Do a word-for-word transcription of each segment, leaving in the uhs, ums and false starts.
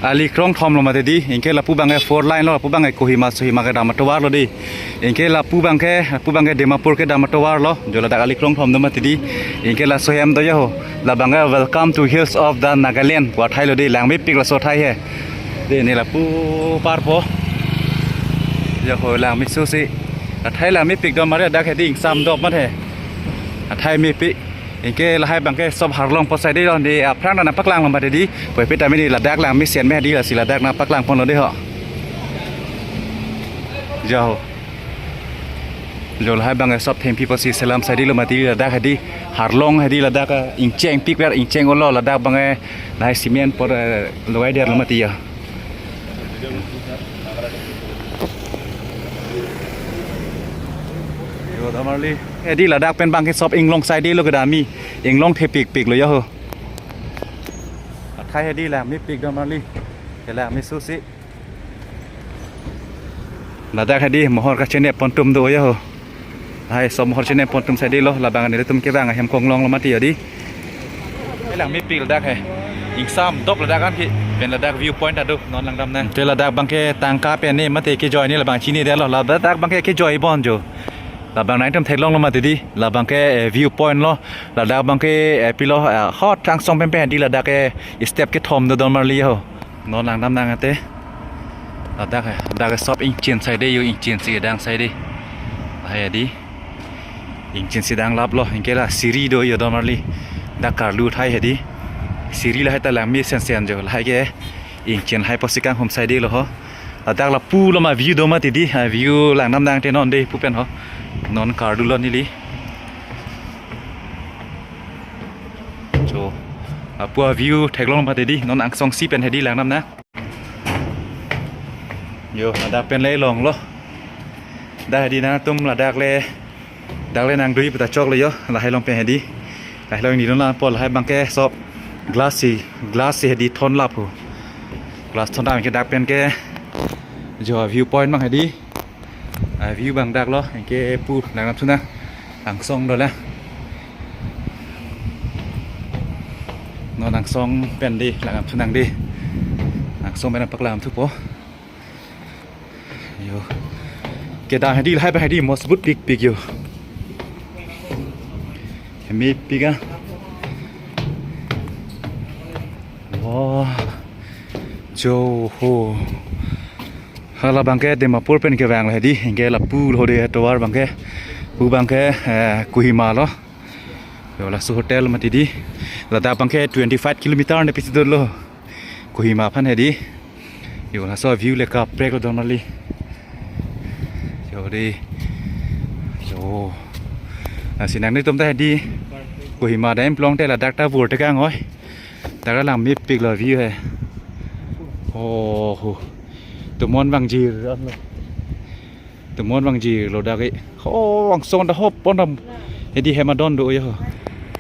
Ali krongthom lo mati di, anke lapu abangke four lane lo, lapu abangke Kohima Sohima kedam atovar lo di. Anke lapu abangke, lapu abangke Dimapur kedam atovar lo, jo ladak ali krongthom do mati di. Anke laso hem do ya ho. Labangke Welcome to Hills of the Nagaland pu athai lo di, langmepik laso athai he. Di ne lapu parpo. Ya ho, langmeso si. Athai langmepik do mari, dak he di ingsam dop mat he. Athai mepik. Anke lahai abangke sop harlong po sai di lo, di aphrang nangpaklang lo mati di. Puvoiphit tame di ladak langmesen me di, lasi ladak nangpaklang pon lo di ho. Jo. Jo lahai abangke sop thengpi po si selam sai di lo mati di, ladak he di. Harlong he di ladak, eh, ingcheng pikver ingcheng olo ladak abangke, eh, lahai cement po, eh, logai der lo mati ya. Yo, do marli. He di ladak pen abangke sop inglong sai di lo kedam me. Inglong thepikpik lo ya ho. Athai he di langmepik do marli. Ke langmeso si. Ladak he di mohor kachenep pon atum do ya ho. Hai, sop mohor chenep pon atum sai di lo, labang nelitum kevang ahem konglong lo mati ya di. Langmepik ladak he. Ingsam dop ladak an ki. Pen ladak view point ado, non langdam nang. Te ladak abangke tangka pen ne mate kejoi ne labang chini de lo. Ladak abangke kejoi bon jo. Labang nangtum theklong lo mati di. Labangke, eh, view point lo. Ladak abangke, eh, pilo, eh, hot angsong pen pen di ladak ke step kethom do do marli ho. Non langdam nang ate. Ladak he, ladak sop ingchin sai di yo, ingchin si dang sai di. Lahai di. Ingchin si dang lap lo, anke la siri do yo do marli. Dak karlu athai he di. Siri lahai ta langmesen sen jo, lahai ke ingchin hai po si kanghum sai di lo ho. Ladak lapu lo ma view do mati di, ha, view langdam nang te non di pu pen ho. Non karlu lo neli. Jo. Lapu a view theklong mati di, non angsong si pen he di langdam nang. Yo, ladak pen le long lo. Dak he di nangtum ladak le, dak le nangdui peta chok lo yo, lahai along pen he di. Lahai along ni long lang po, lahai abangke sop glass si, glass si he di thon lap ho. Glass thon lap ke dak pen ke jo view point abang he di. Ah, view abang dak lo, anke pu langdam thu nang. Angsong do la. Non angsong pen di, langdam thu nang di. Angsong pen paklang thu po. Yo. Kedam he di lahai abang he di mosbut pikpik yo. Mepik ah. Wah. Jo ho. Hala abangke Dimapur pen kevang lo he di, anke lapu lo de tovar abangke. Pu abangke, eh, Kohima lo. Yo, laso hotel mati di. Ladak abangke twenty-five kilometer ne pisi dolo. Kohima aphan he di. Yo, laso view le kaprek lo do marli. Yo di. Yo. Lasi nanglitum ta he di. Kohima dam along te ladak ta vur te kang oi. Dak langmepik lo view he. Oh, ho. Tomon vangjir an lo. Tomon vangjir lo dak e. Ho, angsong ta hop pon dam. He di hem adon do ya ho.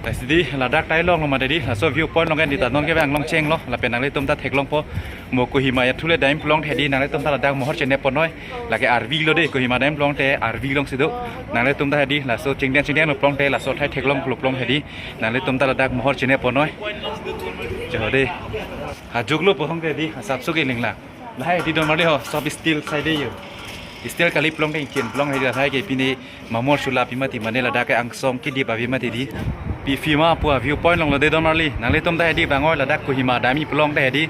Lasi di ladak ta ilong lo mati di. Laso view point along ke di ta non kevang longcheng lo. Lapen nanglitum ta theklong po. Mo Kohima ya thule dam along he di nanglitum ta ladak mohor chenep pon noi. Lake arvi lo de, Kohima dam along te arvi along si do. Nanglitum ta he di laso chingdeng chingdeng lo along te laso athai theklong lo along he di. Nanglitum ta ladak mohor chenep pon noi. Jo de. Hajuk lo pohong te di, asap suki lingla. Lahai di do marli ho, sop steel sai di yo. Steel kali along te ingchin along he di lahai ke pini mamor sula pi mati mane ladak ke angsong kedip avi mati di. Pi fima pu a view point along lo de do marli. Nanglitum ta he di bang oi ladak Kohima dam along te he di.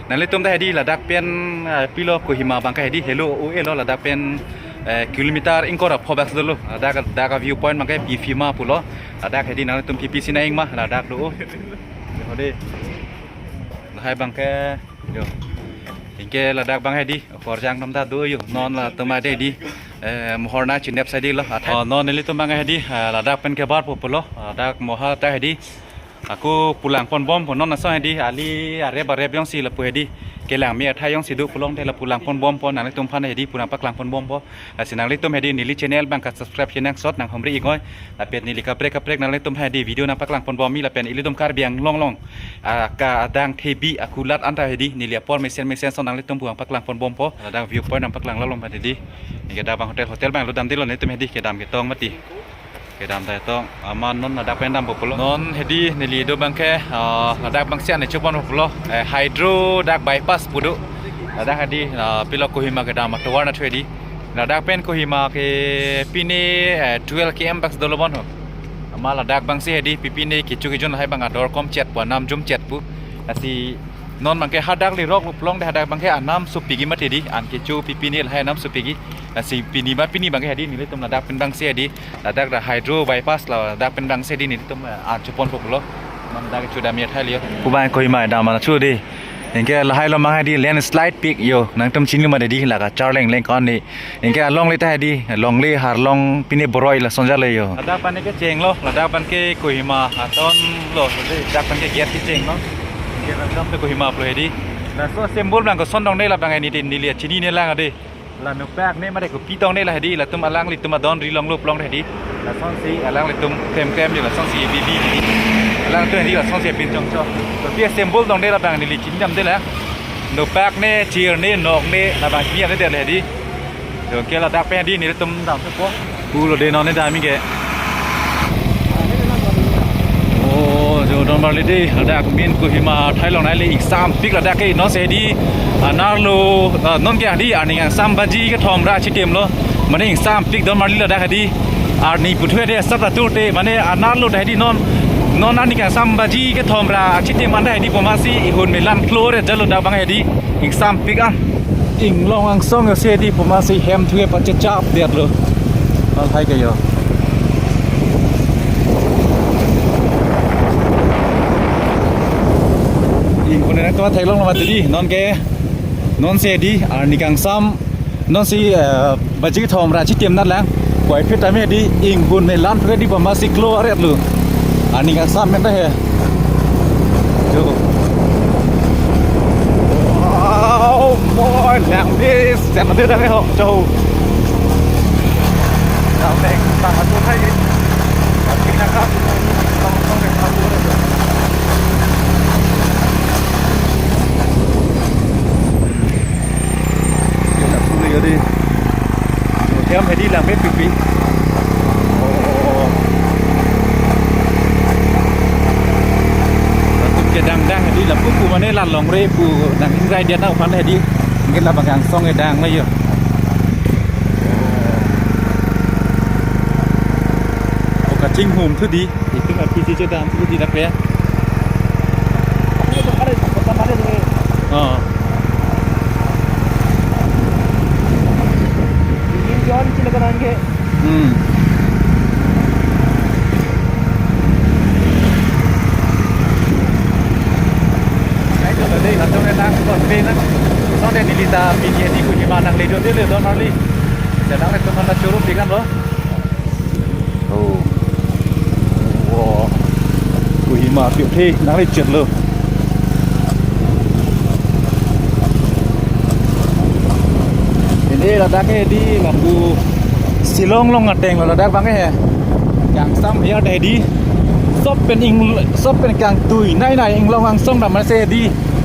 Nanglitum ta he di ladak pen, eh, pilo Kohima abangke he di helo o e lo ladak pen, eh, kilometer ingkoi ra pho bak dolo. Ladak, dak a view point abangke pi fima pulo. Ladak he di nanglitum pi pi si nang ma ladak do. Yo de. Lahai abangke yo. Anke ladak abang he di. Korjang atum ta do yo, non latum ta he di, eh, mohor nangchinep sai di lo, athe. Oh, non nelitum abang he di, eh, ladak pen kebar po pulo, ladak mohor ta he di. Ako pulang pon bom po non ason he di, ali arep arep along si lapu he di. Kelang me athai along si do pulote lapu lang pon bom po, nanglitum aphan he di, pu nangpaklang pon bom po. Lasi nanglitum he di, neli channel abang ka subscribe chenang sot nang humri ingoi. Lapen neli kaprek kaprek nanglitum he di, video nangpaklang pon bom me lapen ilitum Karbi Anglong along. Ah, ka adang thebi akulat anta he di, neli apor mesen mesen ason nanglitum pu nangpaklang pon bom po. Adang view point nangpaklang lalom he di. Anke dak abang hotel, hotel abang lo dam di lo nelitum he di, kedam ketong mati. Kedam ta tong, amat non ladak pen dampo pulo. Non hedi neli do abangke, ah, ladak abangsi an chopon pulo. Eh, Hydro dak bypass pu do. Ladak hedi, ah, pilo Kohima kedam atovar nangthu hedi. Ladak pen Kohima ke pine, eh, twelve K M bak dolo bon ho. Amat ladak abangsi hedi pipine kecho kejun lahai abang ador kom chet pu, anam jum chet pu. Lasi non abangke hadak lerok lo pulote hadak abangke anam sopik-i mati hedi, an kecho pipine lahai anam sopik-i. Lasi pini ma pini abangke hedi nelitum ladak pen abangsi hedi. Ladak dak Hydro bypass lo, ladak pen abangsi hedi nelitum, eh, an chopon pulo. Non ladak kecho dam ya thai liyo. Pu abang Kohima dam nangthu hedi. Anke lahai along abang hedi landslide pik yo. Nangtum chini mati hedi la kacharleng leng kon ni. Anke alongle ta hedi, longle harlong pine boroi lason jalo yo. Ladak abangke chenglo, ladak abangke Kohima aton lo, ladak abangke gate kechenglo. Anke ladak abangke Kohima pulo hedi. Laso symbol abang koson dong ne labang hedi neli chinine lang hedi. La nopak ne mate kopi tong ne la hedi, latum alanglitum adon ri longlo pulote hedi. Lasonsi alanglitum klem klem yo, lasonsi bibi hedi. Alangtum hedi lasonsi pin chongchong. Kopi symbol tong ne labang neli chinidamde la. Nopak ne, chir ne, nok ne, labang chinidamde la hedi. Anke ladak pen hedi nelitum damthupo. Pulo de non ne dam-i ke. Oh, jo don marli de, ladak min Kohima thai along nai le ingsampik ladak ke non si hedi. Anerlo, ah, non ke hedi arni kangsam baji kethom ra chitim lo. Mane ingsampik don marli ladak hedi. Arni puthot hedi sat atur te, mane anerlo ta hedi non, non arni kangsam baji kethom ra chitim anta hedi pu amatsi inghun melan klore jalo dak abang hedi. Ingsampik an. Inglong angsong yo si hedi pu amatsi hem thu ke pachechap detlo. Lahai ke yo. Inghun ne nangtum theklong lo mati hedi, non ke, non si hedi, arni kangsam, non si, eh, baji kethom ra chitim nat lang. Puvoiphit tame hedi, inghun melan thu ke hedi pu amatsi klo aret lo. Arni kangsam pen ta he. Jo. Wow, boy, lang dis, sen mati dak ho, jo. Lang dis, sang atu hai. Tapi nak kat, sang atu hai. Yo, lapu le yo de. Hem hedi lang me pipi. Oh. Latum kedang dang hedi lapu pu mane la longre pu nang ingrai dia na upan hedi. Mungkin labang angsong kedang lo yo. Oh, kachinghum thu di. Itum aphi si chodam thu di dak ya. Oh. Ini John sila kanan ke. Hmm. Ay, to dei, latum nang kon pe nang. Sonte neli ta pini di Kohima nangle dun dei le don marli. Sedang itu mana churu pikan lo. Oh. Wow. Kohima piu the nanglechetlo. Ini ladak ke di lapu Shillong along ateng lo ladak abang he. Kangsam ya ta hedi. Sop pen ing, sop pen kangtui nai nai inglong angsong dam mane si hedi.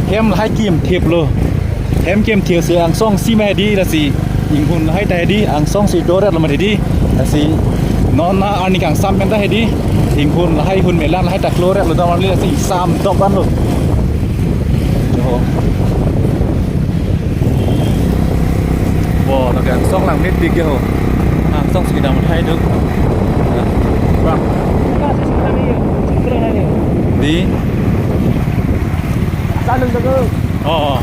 Hem lahai kimthip lo. Hem kimthip si angsong si ma hedi lasi inghun lahai ta hedi angsong si doret lo ma hedi lasi non na arni kangsam pen ta hedi inghun lahai inghun melan lahai ta kloret lo dam marli lasi sam dok ban lo. Jo. Bo, ladak angsong lang mit pik ho. Angsong si dam thai duk. Wah. Di. Salung dulu. Oh, oh.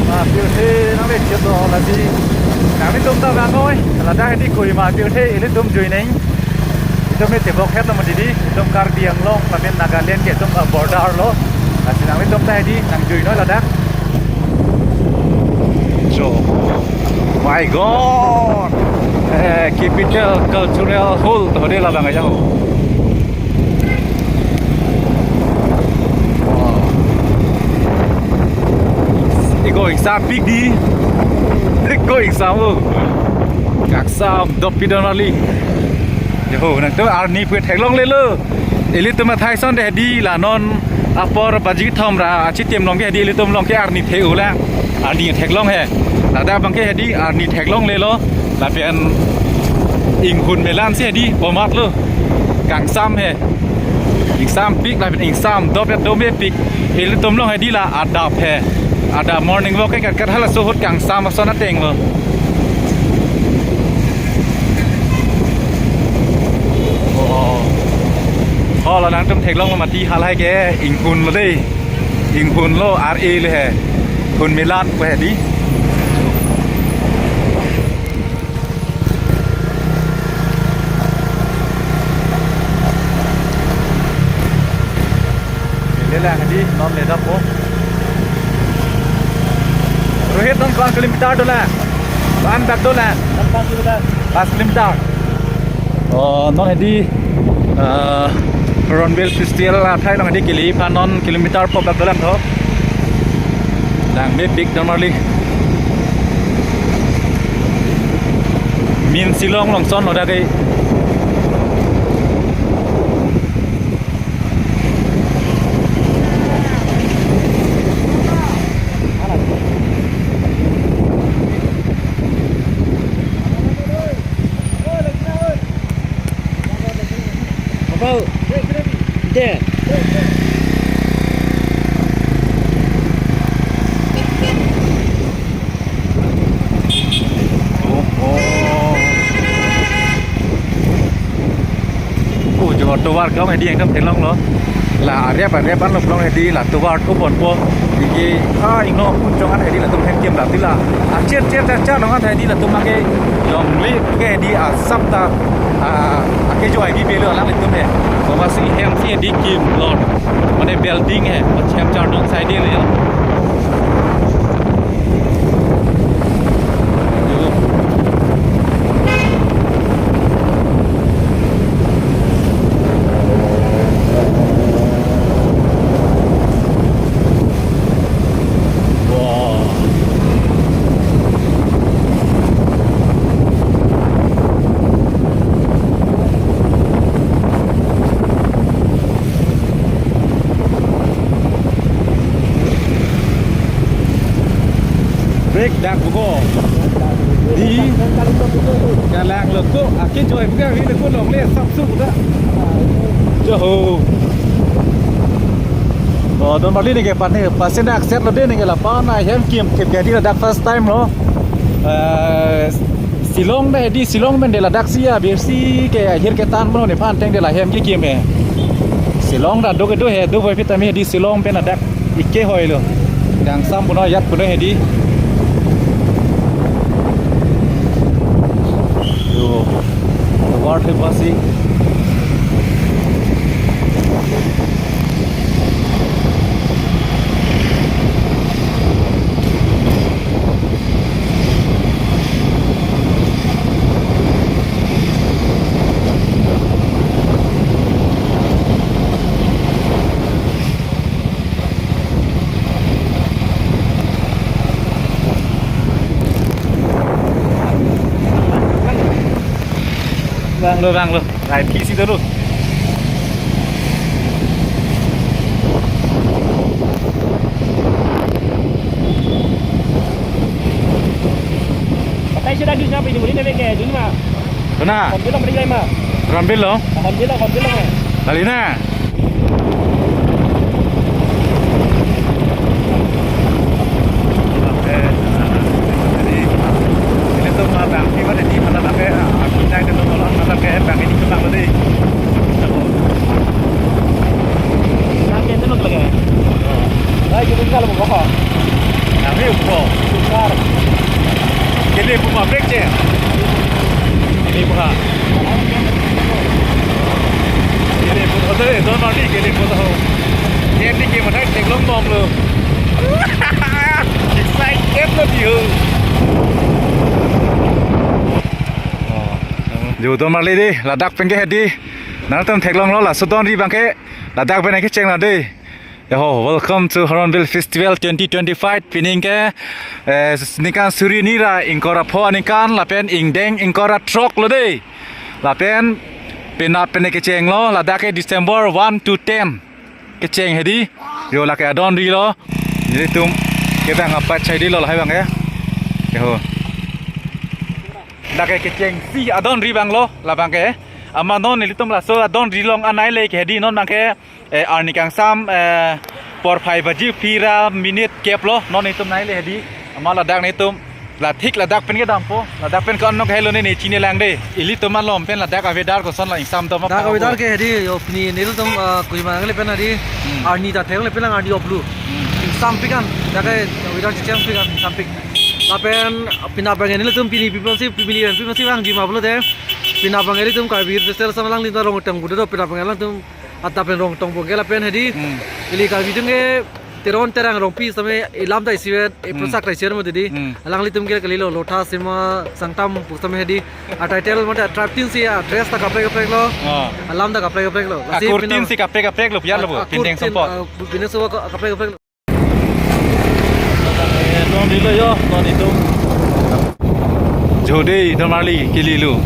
Ma, piu the nangvek chet do lasi. Nanglitum ta vang noi. Ladak hedi Kohima piu the ilitum jui neng. Itum ne tebok het lo ma hedi. Itum Karbi Anglong lapen Nagaland ke itum, uh, border lo. Lasi nanglitum ta hedi nangjui noi ladak. So, my God. Eh, Capital Cultural Hall to hedi labang aja ho. Wow. Iko ingsampik di. Iko ingsamlo. Kangsam dopidon ali. Yo, nangtum arni pu theklonglelo. Ilitum athai sonte hedi la non Apor baji thom ra achitim along ke hedi ilitum along ke arni thek-o la. Arni theklong he. Ladak abang ke hedi arni theklonglelo. Lapen inghun melan si hedi pomat lo. Kangsam he. Ingsampik lapen ingsamdop ya dome pik. Ilitum along hedi la adap he. Adap morning walk ke kat kat halaso ahut kangsam ason ateng lo. Oh. Oh, la nangtum theklong mati halahai ke inghun lo dei. Inghun lo, ar-e le he. Inghun melan pu hedi. Lele hedi non le dapo. Rohit, non ko-an kilometer dolang? Ko-an bak dolang? Pas kilometer. Pas kilometer. Oh, non hedi, eh, Hornbill Festival athai along hedi kele aphan non kilometer po bak dolang tho. Dang me big don marli. Min Shillong along son lo dak ke. Apa? Deh. Oh, oh. Oh, jo tovar kam hedi ekdom theklonglo. La arep arep an lo plong hedi la tovar thu ponpo. Iki, ah, ingno pun chong an hedi latum hem kim la tila. Ah, cher cher cher cher nong an hedi latum ake jongli ke hedi asap ta, ah, ake jo ai bi belo alanglitum he. Koma si hem si hedi kimlo. Mane building he, macam chardong side le ya. Wah. Brake dak ko. Di. Kalang lo ko. Ake joy buka ini ko longle sapsu buka. Joho. Oh, don marli neke pan ne, pasen accept lo de neke lapu na hem kim thip ke di ladak first time lo. Eh, Shillong pen hedi, Shillong pen de ladak si ya, bir si ke ahir ketan mono nephan ateng de la hem kekim he. Shillong ta do kedo he, do voi pitami hedi Shillong pen ladak ikke hoi lo. Kangsam puno yat puno hedi. Yo, tovar the basi. Vanglo, vanglo. Rai phisi dolo. Patay sila dun sa pwede mo rin na beke, dun ma. Kona? Hornbill lo, pwede kayo ma. Hornbill lo? Hornbill lo, Hornbill lo. Dali na. Jadi, ilitum abang, iba tadi malam apa, ah, aku naik ke rumah malam, malam ke, bang, ini cuma beli. Lagi itu lagi. Lagi itu kalau mau kok. Kami upo. Tukar. Kini buka break je. Kini buka. Kini buka tu, don marli kini buka tu. Kini ke mana cek long bom lo. Excited lo dia. Jo, don marli dei, ladak pen ke hedi. Nangtum theklonglo, laso don ri abang ke ladak pen kecheng lo dei. Yo, welcome to Hornbill Festival twenty twenty-five. Pining ke, eh, ningkan suri hini ra ingkoi ra pho aningkan, lapen ingdeng ingkoi ra throk lo dei. Lapen penap pen kecheng lo, ladak ke December one to ten. Kecheng hedi. Yo, lake adon rilo. Nelitum kevang apat chai dilo lahai abang ke. Yo. Lake kechengsi adon ri abang lo labang ke. Amat non nelitum laso adon ri along anai le ke hedi non abang ke, eh, arni kangsam, eh, porphai baji phli ra minute kep lo non nelitum nai le hedi. Amat ladak nelitum la thik ladak pen kedampo. Ladak pen ko-an nok helo ne ne chini lang de. Ilitum along pen ladak a-weather koson lo, ingsam do ma dak pa a-weather bo ke hedi, yo, pini nelitum, ah, Kohima nangle pen hedi. Hmm. Arni ta thek le pen lang arni oplu. Hmm. Ingsam pik an. Dak ke weather checheng pik an, ingsam pik. Lapen penap abang nelitum pini pi aphansi, pini pi aphansi vangji ma pulote, penap abang nelitum Karbi Hill Festival asam alangli ta Rongtong pu do, penap abang alangtum adap pen Rongtong pu ke lapen hedi. Hmm. Ili Karbi atum ke Teron Terang Rongpi same ilam ta isivet, e, hmm, prusak ta isivet mati di. Hmm. Alanglitum ke kalilo, lotha sema sangtam pu same hedi. A-title mate a-tribe tin si a-dress ta kaprek kaprek lo. Ah. Alam ta kaprek kaprek lo. Lasi akur tin penap si kaprek kaprek lo, pian lo bo, a-, akur pindeng tin, sompot. Ah, pindeng sompot ka-, kaprek kaprek lo. Eh, non rilo yo, non itum. Jode, don marli, kelilo.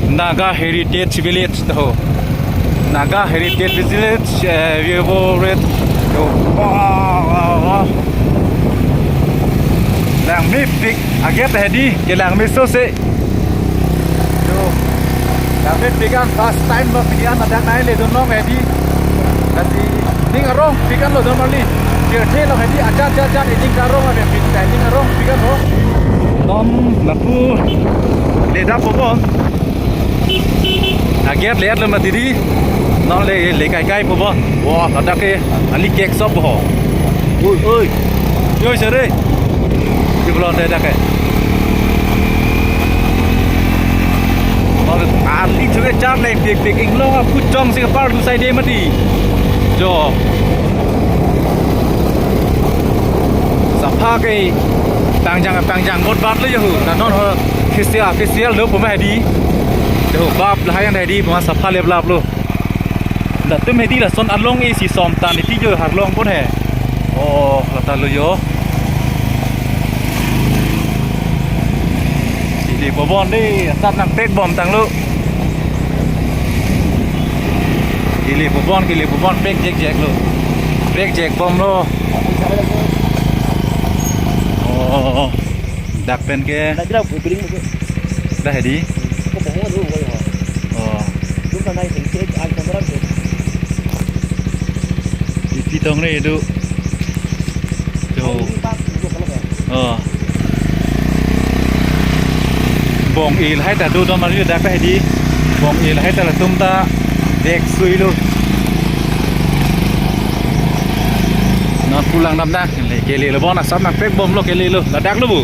Naga Heritage Village to. Naga Heritage Village, eh, view bo red. Yo. Wah, wah, wah. Langmepik, a-gate hedi, kelangmeso se. Yo. Langmepik an first time lo pini an ladak nai le dun long hedi. Lasi ning arongpik an lo don marli. Tirthe lo hedi, ajat ajat ajat, ining karong ave pik ta, ining arongpik an lo. Non lapu le dap po bon. A-gate le-et lo mati di. Non le, le kai kai po bon. Wah, ladak ke ali kek sop ho. Oi, oi. Yo, sir, eh. Di belon de dak ke. Oi, ali chuke cham le pik pik inglong a-phu chong si kapar du sai de mati. Jo. Sapha ke pangjang pangjang bot bat lo yo hu. Na non ho official, official do pu ma hedi. Do bap lahai an hedi pu ma sapha leplap lo. Latum hedi lason along isi som tan iti jo harlong pon he. Oh, lata lo yo. Ili po bon de, asap nangpek bom tanglo. Ili po bon, ili po bon pek jek jek lo. Pek jek bom lo. Oh, dak pen ke. Dak kira biring ke. Dah hedi. Ke bohong lo ya. Oh. Itu kan naik tinggi, ai kamera ke. Ipi tong re do. Jo. Ini pak, itu kalau kan. Oh. Bong-e lahai ta do don marli dak ta hedi. Bong-e lahai ta latum ta dek sui lo. Non pulang dam dak le, kele lo bon, asap nangpek bom lo, kele lo. Ladak lo bu.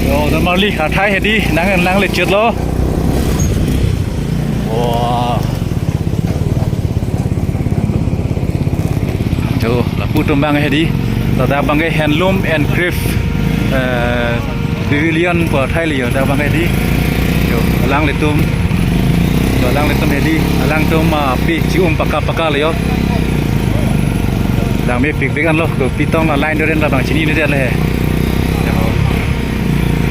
Yo, don marli athai hedi nang nang le chit lo. Wah. Jo, lapu atum abang hedi. Ladak abang ke Handloom and Craft, eh, Pavilion pu athai le yo, dak abang hedi. Jo, alanglitum. Jo, alanglitum hedi. Alangtum, ah, pi chi-um paka paka le yo. Langmepik pik an lo, kopi tong la line do ren labang chinine det le. Jo,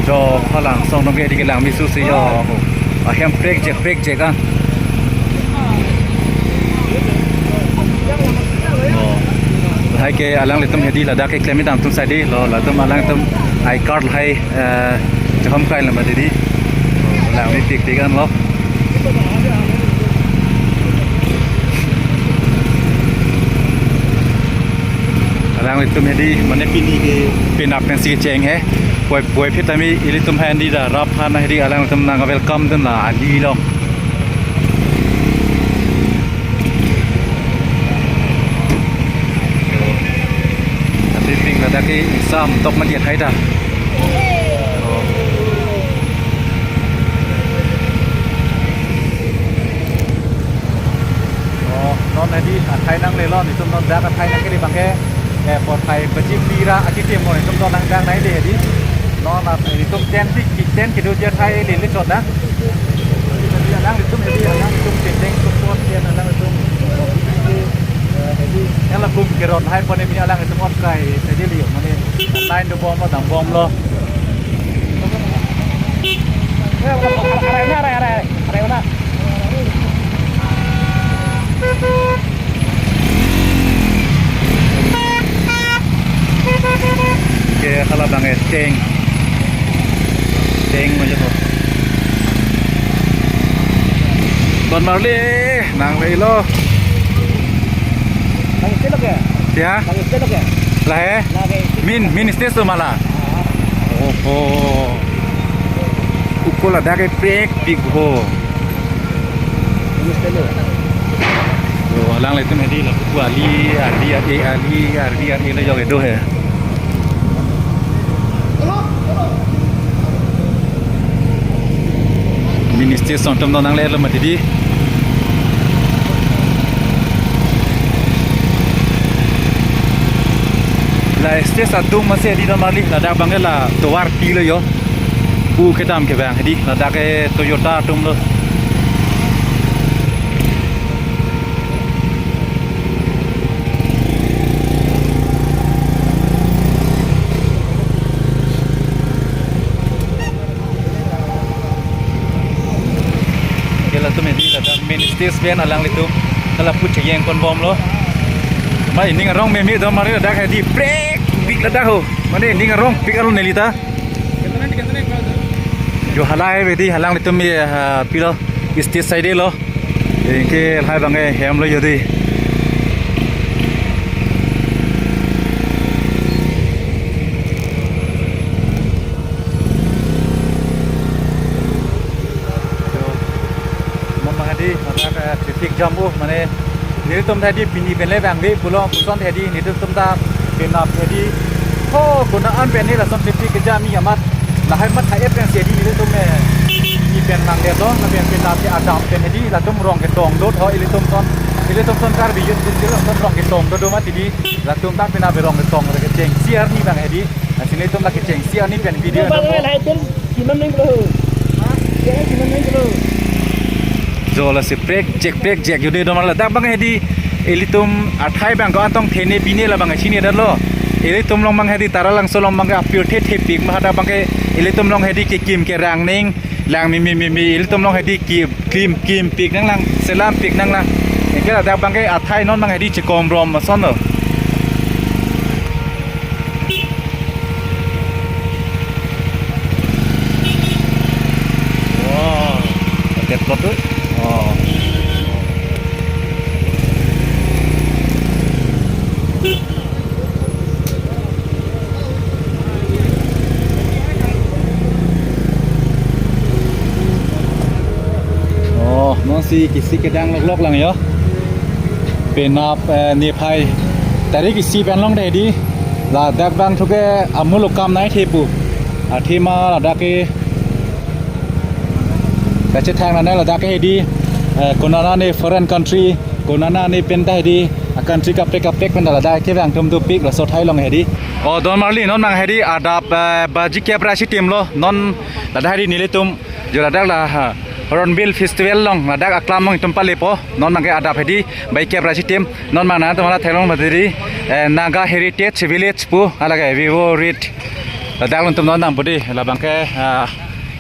jo, halang song dong ke di ke langmeso si yo. Ahem prek jek prek jek an. Oh. Lahai ke alanglitum hedi ladak ke klem dam atum sai di lo, latum alangtum I card lahai, eh, chahom kai lo mati di. Langmepik pik an lo. Alanglitum hedi mane pini ke penap pensi kecheng he. Poi poi phit tame ilitum handi da rap han hedi alangtum nang welcome dun la ali long. Tapi ping ladak ke ingsam tok madiat hai da. Oh, non hedi athai nangle lo, netum non dak athai nangkele abang ke, eh, porphai baji phli ra achitim mo netum non nang dak nai le hedi. Non la netum tent pi, tent kedo ji athai le le chot na. Hedi alanglitum hedi, alanglitum tent tent support ya alanglitum. Eh, hedi, yang la bung Kerot hai pon pini alanglitum ot kai sedi liyo, mane line dobomlo, dambomlo. Ke hala bang e tank. Tank mo jo. Don Marli, nang lelo. Bang stage lo ke? Ya? Bang stage lo ke? Lahai? Lahai. Main, main stage lo mala. Ah. Oho. Ukul ladak ke prekpik ho. Main stage lo. Yo, alanglitum hedi lapu ali, ali, ali, ali, ali, ali lo jok edo he. Main stage song atum do nanglelo mati di. La stage adung masi di Don Marli, ladak bang ke la tovar pilo yo. Pu kedam ke bang di, ladak ke Toyota atum lo. Ke latum hedi ladak main stage pen alanglitum kala pu cheyeng ponbomlo. Ma ining arong meme Don Marli ladak hedi prekpik ladak ho. Mane ining arongpik alo neli ta. Jo halai hedi alanglitum ye, ah, pilo stage side lo. Anke lahai bang e hem lo jodi. Jo, non bang hedi, ladak, eh, traffic jam o, mane nelitum ta hedi pini pen le bang ave pulo, puson hedi nelitum ta penap hedi. Ho, kona an pen ne lason traffic kejam ni amat. Lahai mat hai ep pen si hedi nelitum, eh, pini pen nang le to, lapen penap ke adap pen hedi, latum rong ketong dot ho ilitum son. Ilitum son Karbi Youth Council son rong ketong dot do mati di, latum ta penap rong ketong kechengsi arni bang hedi. Lasi nelitum la kechengsi arni pen video. Bang, bang, hai pen, kimam neng bro. Ha? Ya, kimam neng bro. Jo lasi prekjek, prekjek, jodi Don Marli ladak bang hedi, ilitum athai bang ko antong thene bine la bang chini dalo. Ilitum along bang hedi Taralangso along bang ke apirthe thepik ma hadak bang ke ilitum along hedi kekim kerang neng lang mimi mimi ilitum along hedi ki klim kimpik nanglang selampik nanglang. Anke ladak bang ke athai non bang hedi chekom rom ma son lo. Wow, adet lo tu. Oh. Oh, non si kisi kedang loklok lang yo. Penap, eh, nephai tarik isi pen long dei di. Ladak bang thu ke amul ukam nai thepu. Athema ladak ke kachethang nanai ladak ke hedi, eh, konana ne foreign country, konana ne pen ta hedi, a country kaprek kaprek pen ta ladak ke bang tum dopik laso athai along hedi. Oh, Don Marli, non bang hedi adap, eh, baji kep ra si tim lo, non ladak hedi nelitum, jo ladak la, ha, Hornbill Festival along, ladak aklam along itum palepo, non bang ke adap hedi, baji kep ra si tim, non bang nangtum hala theklong mati di, eh, Naga Heritage Village pu, hala ke Vivo Rit, ladak along itum non nang budi, labang ke, ah,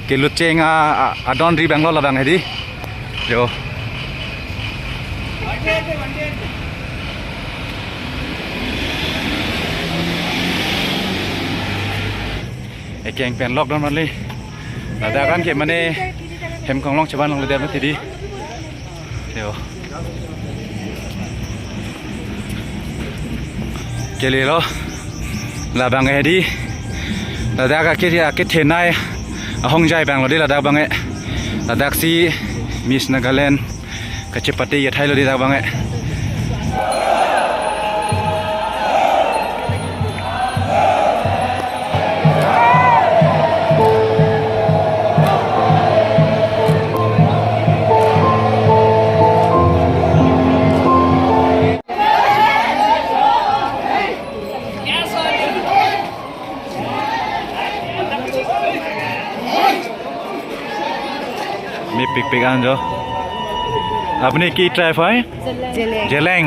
kelucheng a, a, adon ri bang lo labang hedi. Jo. Ekeng pen lok Don Marli. Ladak an ke mane hem konglong cheban longledet mati di. Yo. Kele lo. Labang hedi. Ladak ake ake thenai ahongjai bang lo di ladak bang e. Ladak si Miss Nagaland kachepate athai lo di ladak bang e. Mepikpik an jo. আপনি কি tribe হয়? জেলেং। জেলেং।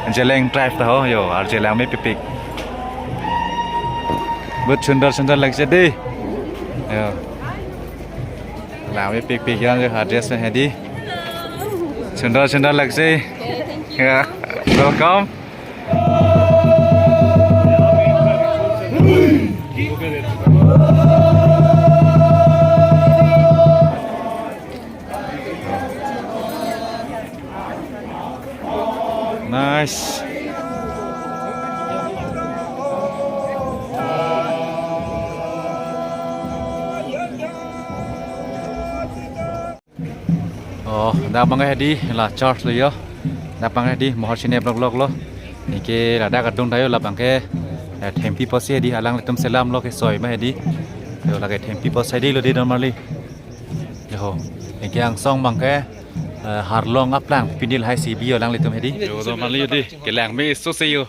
Arjeleng tribe ta ho, yo, arjeleng mepikpik. Bahut sundar sundar lagse dei. Yo. Langmepikpik yan jo, ha dress pen hedi. Sundar sundar lagse. Ya. Welcome. Nice. Oh, dak abang ke hedi la church lo yo. Dak abang ke hedi mohor sine block block lo. Neke ladak adung dayo labang ke, eh, thengpi pusi hedi alanglitum selam lo kesoi ma hedi. Yo lake thengpi pusi hedi lo di don marli. Yo, neke angsong abang ke, eh, harlong aplang pindil hai si bi alanglitum hedi. Yo don marli yo di, kelang meso se yo.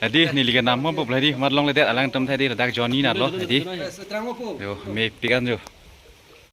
Hedi neli ke nam mo pop hedi, mat longledet alangtum hedi ladak Johnny na lo hedi. Yo, mepik an jo.